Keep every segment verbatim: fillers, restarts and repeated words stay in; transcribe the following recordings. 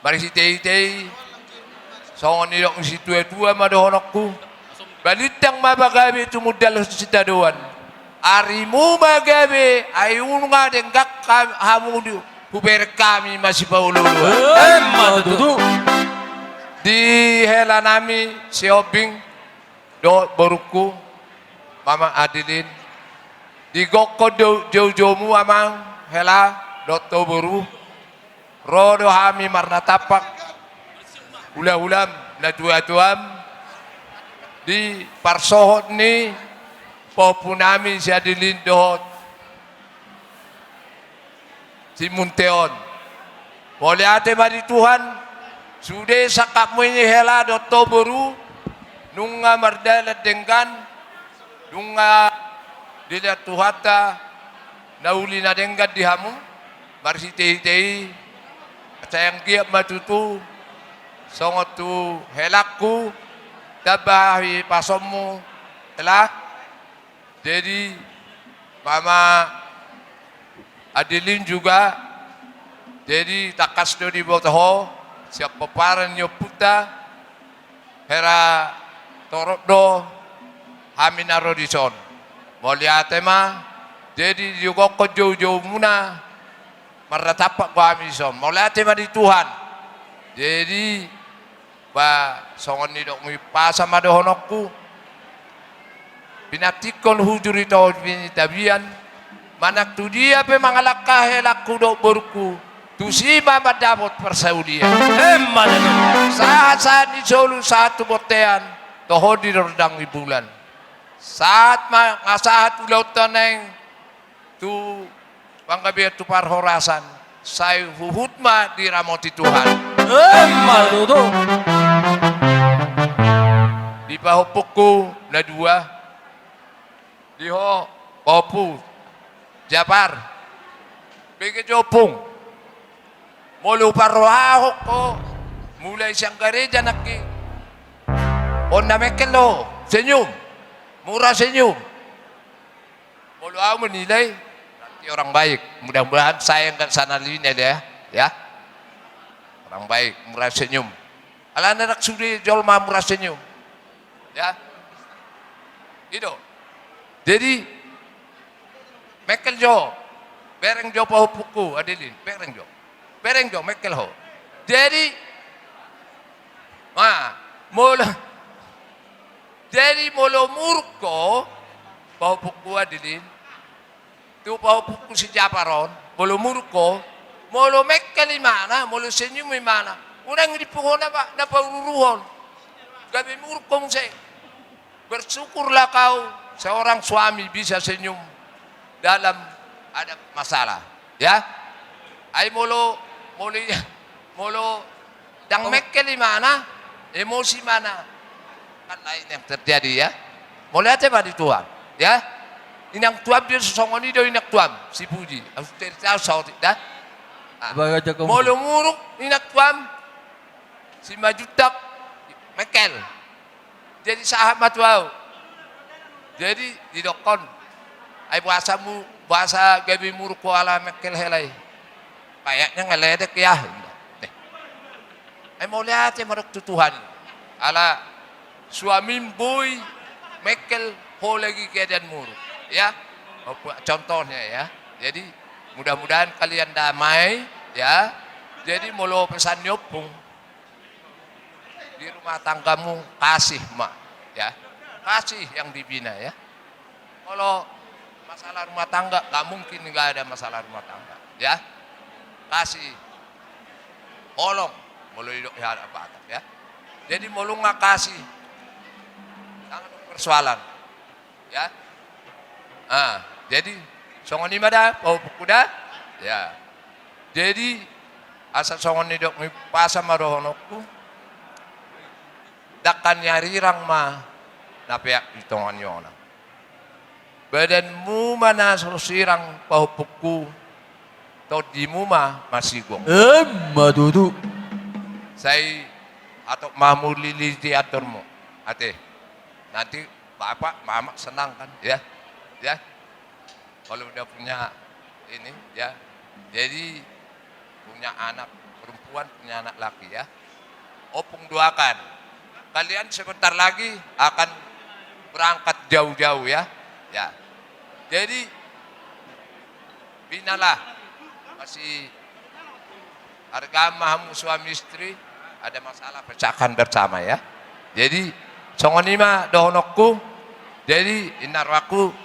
Marhitehite i, songon nidok ni situatua ma dohononku: Balintang ma pagabe tumundalhon sitadoan. Arimu ma gabe, ai nunga denggan hamu di, hubereng hami masipaolooloan. Emma tutu. Di helanami Sihombing dohot borungku, Mama Adelin, di gokhon do joujoumu amang hela dohot ho boru. Ro do hami marnatampak hulahulam, natuatuam, di parsohot ni pahompunami si Adelin dohot si Munte on. Mauliate ma di Tuhan, sude sangkapmu i hela dohot ho boru, nunga mardalan denggan, nunga dilehon Tuhanta na uli na denggan di hamu. Marhitehite i, sai anggiat ma tutu songon tu helangku, tamba hahipasonmu hela. Jadi Mama Adelin juga, jadi tangkas do diboto ho sian pomparan ni ompunta, hera torop do hami na ro dison. Mauliate ma. Jadi di gokhon joujoumuna marnatampak do hami dison. Mauliate ma di Tuhan. Jadi ba songon nidokmu i, pasa ma dohononku: Pinantikhon hujur i tohon ni tapian, manang tu dia pe mangalangka helangku dohot borungku, tusi ma mandapot parsaulian. Emma tutu. Sahatsahat ni solu sahat tu bontean, toho di rondang ni bulan. Sahat ma, nga sahat ulaonta naeng tu panggabean tu parhorasan, sai huhut ma diramoti Tuhan. Emma tutu. Di pahompungku na dua, di ho pahompu Japar, bege jo ompung, molo huparrohahon ho mulai sian gareja nangkin, on na mengkel do, senyum, murah senyum. Molo au menilai, berarti orang baik. Mudah-mudahan saya nggak salah nilai ya. Ya. Orang baik, murah senyum. Alana ndang sude jolma murah senyum. Ya. I do. Jadi mengkel jo. Bereng jo pahompungku Adelin, bereng jo. Bereng jo, mengkel ho. Jadi, ma, molo, jadi molo muruk ho, pahompungku Adelin, tu pahompungku si Japar on, molo muruk ho, molo mengkel imana, molo senyum imana, unang dipuhona ba na paururuhon. Gabe muruk ho muse. Bersyukurlah kau seorang suami bisa senyum dalam ada masalah, ya. Ai molo, molo i, molo ndang mengkel imana, emosi imana, kan lain yang terjadi, ya. Mauliate ma di Tuhan, ya. Inang tuam dia songon i do, inang tuam si Puji. Au cerita saotik da. Ah. Molo muruk inang tuam, si Majuntak, mengkel. Jadi sahat ma tu au. Jadi didokkon, ai boasa mu, boasa gabe muruk ho ala mengkel hela i? Kayaknya ngeledek ya. Eh. Ai mauliate ma dok tu Tuhan. Ala suamim boi mengkel, ho lagi keadaan muruk. Ya. Contohnya ya. Jadi mudah-mudahan kalian damai ya. Jadi molo pesan ni ompung, di rumah tanggamu kasih ma, ya. Kasih yang dibina, ya. Kalau masalah rumah tangga, nggak mungkin nggak ada masalah rumah tangga, ya. Kasih. Holong, molo didok hata Batak, ya. Jadi molo nunga kasih, nggak ada persoalan. Ya. Ah, jadi songon i ma da, pahompungku da. Ya. Jadi asa songon nidok ni pasa ma dohononku: Dangka ni arirang ma na peak di tonga ni onan. Badanmu ma na so sirang, pahompungku, tondimu ma masigomgom. Emma tutu. Sai hatop ma hamu lilit di andormu. Ate. Nanti bapak, mamak senang kan, ya. Ya. Kalau udah punya ini, ya. Jadi punya anak, Perempuan punya anak laki, ya. Opung doakan. Kalian sebentar lagi akan berangkat jauh-jauh, ya. Ya. Jadi, binalah. Masih harga ma hamu suami istri, ada masalah pecahkan bersama, ya. Jadi, songon i ma dohononku. Jadi, inna rohangku.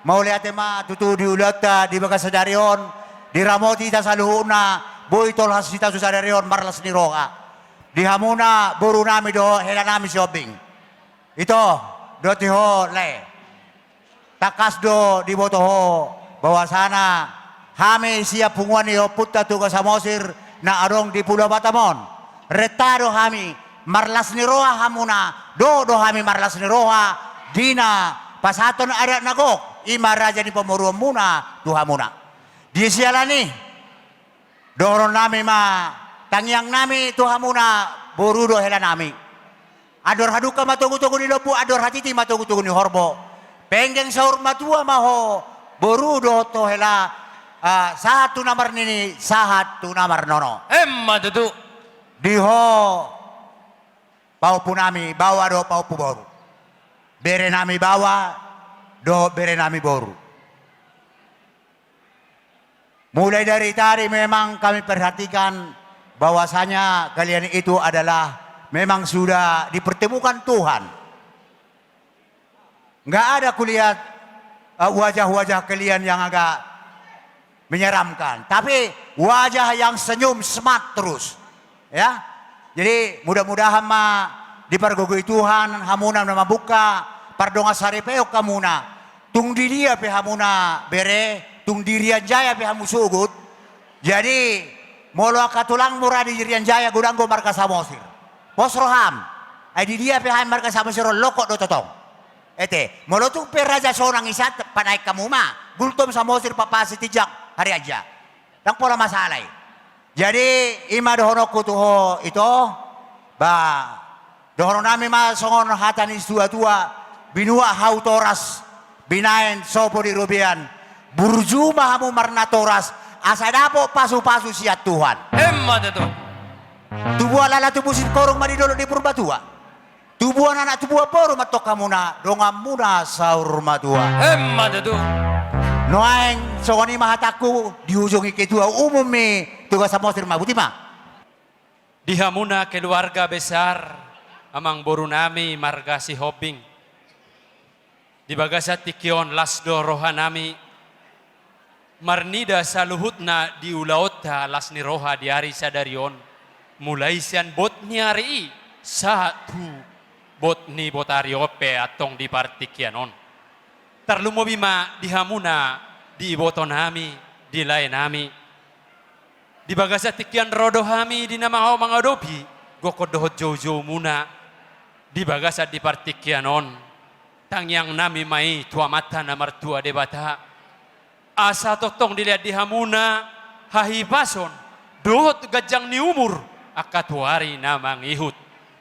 Mauliate ma tutu di ulaonta di bagasan sadari on, diramoti hita saluhutna, boi tolhas hita tu sadari on marlas ni roha. Di hamuna boru nami dohot hela nami si Hombing. Ito, dohot di ho lae. Tangkas do diboto ho bahwasana hami sian punguan ni ompunta Tuga Samosir na adong di Pulo Batam on. Renta do hami, marlas ni roha hamuna, dohot do hami marlas ni roha di na pasahathon adat na gok, i ma raja ni pamoruonmuna tu hamuna. Di siala ni i, dohonon nami ma, tangiang nami tu hamuna boru dohot hela nami. Andor hadungka ma togu-togu ni lombu, andor hatiti ma togu-togu ni horbo. Penggeng saur matua ma ho boru dohot ho hela, ah, sahat tu na marnini, sahat tu na marnono. Emma tutu. Di ho pahompu nami baoa dohot pahompu boru. Bere nami baoa dohot bere nami boru. Mulai dari tadi memang kami perhatikan bahwasanya kalian itu adalah memang sudah dipertemukan Tuhan. Nggak ada kulihat, eh, wajah-wajah kalian yang agak menyeramkan, tapi wajah yang senyum smart terus. Ya. Jadi, mudah-mudahan ma dipargogoi Tuhan hamuna na mamungka pardongansaripeon hamuna. Tung di dia pe hamuna bere, tung di Irian Jaya pe hamu sogot. Jadi, molo angka tulangmu ra di Irian Jaya, godang do marga Samosir. Pos roham. Ai di dia pe hami marga Samosir on, lokot do totong. Ate, molo tung pe Raja Sonang i sahat, panaek hamu ma, Gultom, Samosir, Papa, Sitinjak, Harianja. Ndang pola masalah i. Jadi, i ma dohononku tu ho, Ito, ba, dohonon nami ma songon hata ni situa-tua, binuat hau toras, binaen sopo di robean, burju ma hamu marnatoras, asa dapot pasu-pasu sian Tuhan. Emma tutu. Tubuan lalat tubu singkoru ma di dolok di Purbatua. Tubuan anak tubuan boru ma antong hamuna, donganmuna saur matua. Emma tutu. Nuaeng songon i ma hatangku, di ujung i ketua umum i Tuga Samosir ma, boti ma. Di hamuna keluarga besar amangboru nami marga Sihombing. Di bagasan tingki on las do roha nami marnida saluhutna di ulaonta las ni roha di ari sadari on, mulai sian bot ni ari i sahat tu bot ni botari on pe antong di partingkian on. Tarlumobi ma di hamuna, di iboto nami, di lae nami. Di bagasan tingki on ro do hami di na mangadopi gokhon dohot joujoumuna. Di bagasan di partingkian on, tangiang nami ma i tu Amanta na martua Debata, asa tongtong dilean di hamuna hahipason dohot ganjang ni umur angka tu ari na mangihut.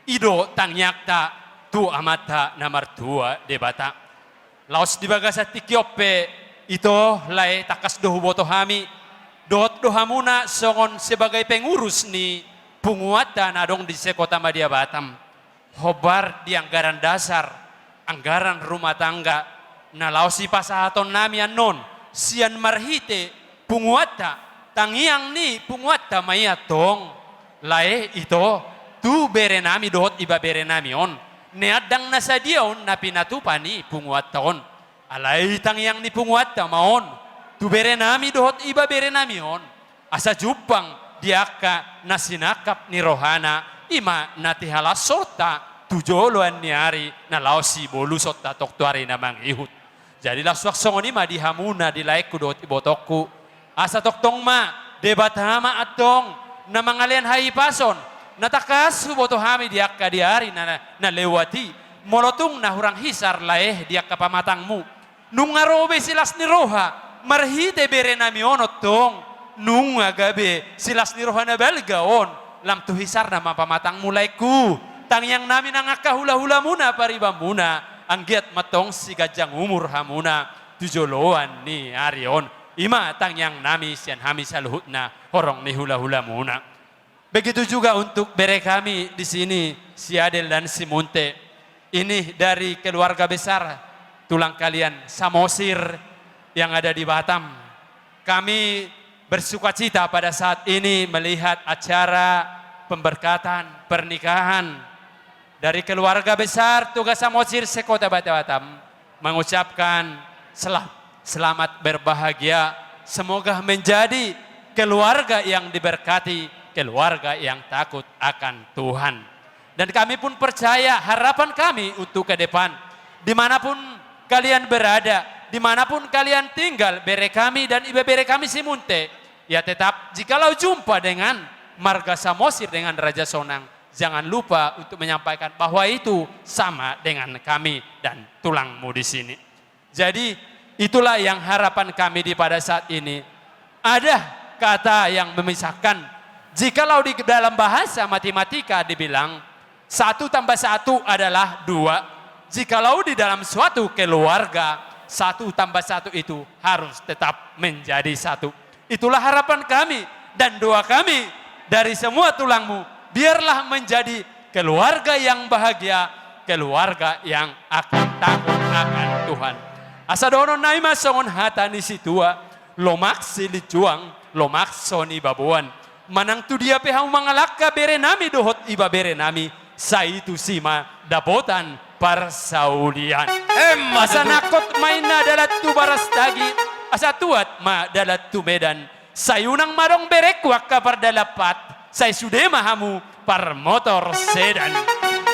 I do tangiangta tu Amanta na martua Debata. Laos di bagasan tingki on pe, ito, lae, tangkas do huboto hami dohot do hamuna songon sebagai pengurus ni punguanta na adong di se-Kota Madya Batam. Hombar di anggaran dasar, anggaran rumah tangga, na laos sipasahaton nami annon sian marhite punguanta, tangiang ni punguanta ma i antong, lae, ito, tu bere nami dohot ibebere nami on. Nean ndang na sadia on na pinatupa ni punguanta on. Alai tangiang ni punguanta ma on tu bere nami dohot ibebere nami on, asa jumpang di angka na sinangkap ni rohana, i ma na tihalashonta tu joloan ni ari na laos sibolusonta tong tu ari na mangihut. Jadi laos suang songon i ma di hamuna di laengku dohot ibotongku. Asa tongtong ma Debata ma antong na mangalean hahipason, na tangkas huboto hami di angka di ari na, na lewat i, molo tung na hurang hisar, lae, di angka pamatangmu. Nunga ro be silas ni roha marhite bere nami on antong, nunga gabe silas ni roha na balga on, lam tu hisarna ma pamatangmu, laengku. Tangiang nami nang angka hulahulamuna, paribanmuna, anggiat ma antong siganjang umur hamuna tu joloan ni ari on. I ma tangiang nami sian hami saluhutna horong ni hula-hula muna. Begitu juga untuk bere kami di sini, si Adel dan si Munte. Ini dari keluarga besar tulang kalian Samosir yang ada di Batam. Kami bersukacita pada saat ini melihat acara pemberkatan pernikahan dari keluarga besar Toga Samosir se-Kota Batam mengucapkan sela-, selamat berbahagia. Semoga menjadi keluarga yang diberkati, keluarga yang takut akan Tuhan. Dan kami pun percaya harapan kami untuk ke depan, dimanapun kalian berada, dimanapun kalian tinggal, bere kami dan ibebere kami si Munte, ya tetap jikalau jumpa dengan marga Samosir, dengan Raja Sonang, jangan lupa untuk menyampaikan bahwa itu sama dengan kami dan tulangmu di sini. Jadi, itulah yang harapan kami di pada saat ini. Ada kata yang memisahkan. Jikalau di dalam bahasa matematika dibilang, satu tambah satu adalah dua. Jikalau di dalam suatu keluarga, satu tambah satu itu harus tetap menjadi satu. Itulah harapan kami dan doa kami dari semua tulangmu. Biarlah menjadi keluarga yang bahagia, keluarga yang akan takut akan Tuhan. Asa dohonon nami ma songon hata ni situa, lomak silinjuang, lomak so nibaboan. Manang tu dia pe hamu mangalangka, bere nami dohot ibebere nami, sai tusi ma dapotan parsaulian. Emma tutu. Asa nangkok ma inna dalan tu Baras Tagi, asa tuat ma dalan tu Medan. Sai unang ma adong berengku angka pardalan pat, sai sude ma hamu parmotor sedan.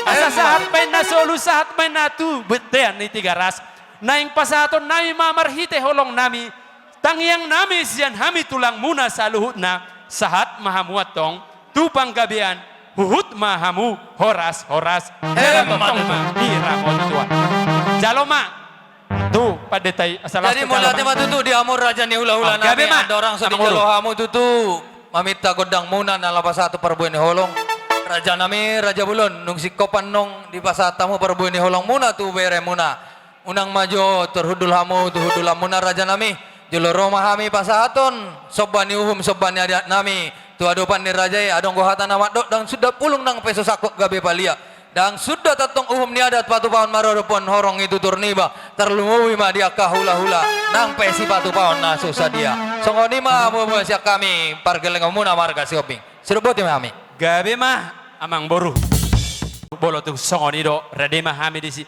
Asa emma sahat ma inna solu, sahat ma inna tu bontean ni Tigaras. Naeng pasahaton nami ma marhite holong nami, tangiang nami sian hami tulangmuna saluhutna, sahat ma hamu antong tu panggabean, huhut ma hamu horas-horas. Emma tutu. Dalan ma ramoti tuan. Jalo ma. Tu pandita i, asa las. Jadi mauliate ma tutu di hamu raja ni hula-hula nami. Gabe ma. Andorang so dijalo hamu tutu maminta gondangmuna na laho pasahat tu parbue ni holong. Raja nami, raja bolon, dung singkop annon dipasahat hamu parbue ni holongmuna tu beremuna. Unang ma jo tarhundul hamu tu hundulanmuna, raja nami. Jolo ro ma hami pasahathon somba ni uhum, somba ni adat nami tu adopan ni raja i. Adong do hata na mandok, ndang suda pulung nang pe so sangkot gabe palia, ndang suda tongtong uhum ni adat patupaon maradophon horong ni tutur niba, tarlumobi ma di angka hula-hula nang pe sipatupaon na so sadia. Songon i ma muba sian hami pargellengonmuna marga Sihombing. Sidok boti ma hami. Gabe ma, amang boru. Molo tung songon i do, rade ma hami disi.